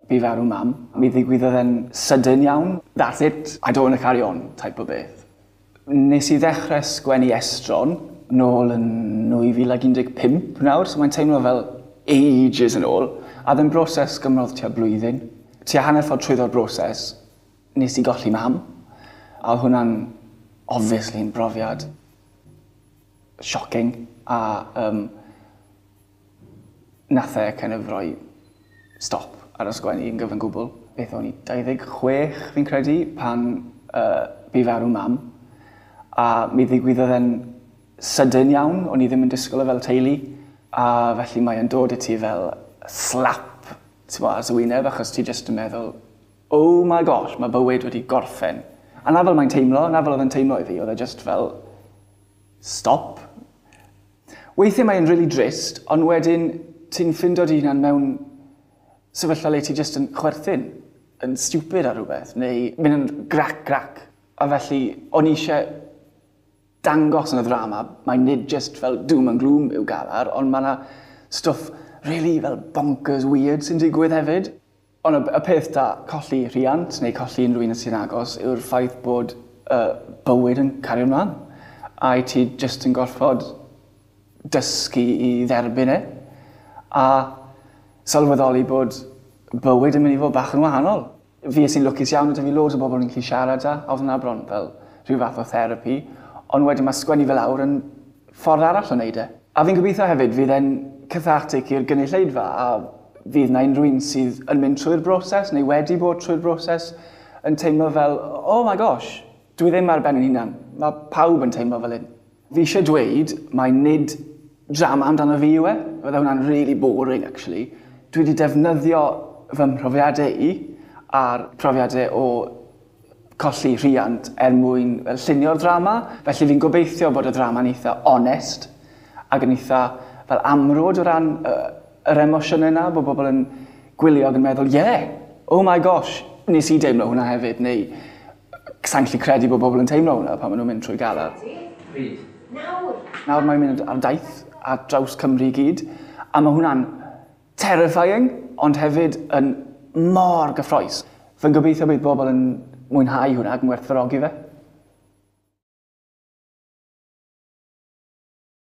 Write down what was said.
bu farw Mam, mi ddigwyddodd e'n sydyn iawn. That's it, I don't want to carry on, type o beth. Nes i ddechrau sgwennu Estron nôl yn 2015 nawr, so mae'n teimlo fel ages yn ôl. A oedd e'n broses gymrodd tua blwyddyn. Tua hanner ffordd trwyddo'r broses, nes i golli Mam. A oedd hwnna'n obviously yn brofiad shocking a nath e kind of roi stop ar y sgwennu yn gyfan gwbl. Beth o'n i, 26 fi'n credu, pan bu farw Mam. A mi ddigwyddodd e'n sydyn iawn, o'n i ddim yn disgwyl e fel teulu. A felly mae'n dod i ti fel slap, ti'n bo, ar dy wyneb, achos ti jyst yn meddwl, "Oh my gosh, mae bywyd wedi gorffen." A na fel mae'n teimlo, na fel oedd e'n teimlo i fi, oedd e just fel, stop. Weithiau mae'n really drist, ond wedyn ti'n ffindo dy hunan mewn sefyllfa le ti jyst yn chwerthin, yn stupid ar rhywbeth, neu mynd yn grac grac. A felly, o'n i eisiau dangos yn y ddrama, mae nid just fel doom and gloom yw galar, ond mae yna stwff really fel bonkers weird sy'n digwydd hefyd. Ond y peth da colli rhiant neu colli unrhyw un sy'n agos yw'r ffaith bod bywyd yn cario ymlaen. A i ti just yn gorfod dysgu i dderbyn e. A sylweddoli bod bywyd yn mynd i fod bach yn wahanol. Fi sy'n lwcus iawn, 'da fi loads o bobl yn gallu siarad â, a oedd hwnna bron fel rhyw fath o therapi. Ond wedyn mae sgwennu fel awr yn ffordd arall o wneud e. A fi'n gobeithio hefyd fydd e'n cathartic i'r gynulleidfa a fydd na unrhyw un sydd yn mynd trwy'r broses neu wedi bod trwy'r broses yn teimlo fel, "Oh my gosh, dwi ddim ar ben yn hunan. Mae pawb yn teimlo fel hyn." Fi eisiau dweud, mae nid drama amdano fi yw e. Fydde hwnna'n really boring, actually. Dwi wedi defnyddio fy mhrofiadau i a'r profiadau o colli rhiant er mwyn fel llunio'r drama. Felly fi'n gobeithio bod y drama'n eitha onest ac yn eitha fel amrwd o ran yr emosiynau yna, bod bobl yn gwylio ac yn meddwl, "Yeah, oh my gosh, nes i deimlo hwnna hefyd," neu "Sa'n gallu credu bod bobl yn teimlo hwnna pan maen nhw'n mynd trwy galar." Pryd? Nawr! Nawr mae'n mynd ar daith ar draws Cymru i gyd, a mae hwnna'n terrifying, ond hefyd yn mor gyffrous. Fy'n gobeithio bydd bobl yn mwynhau hwnna ac yn gwerthfawrogi fe.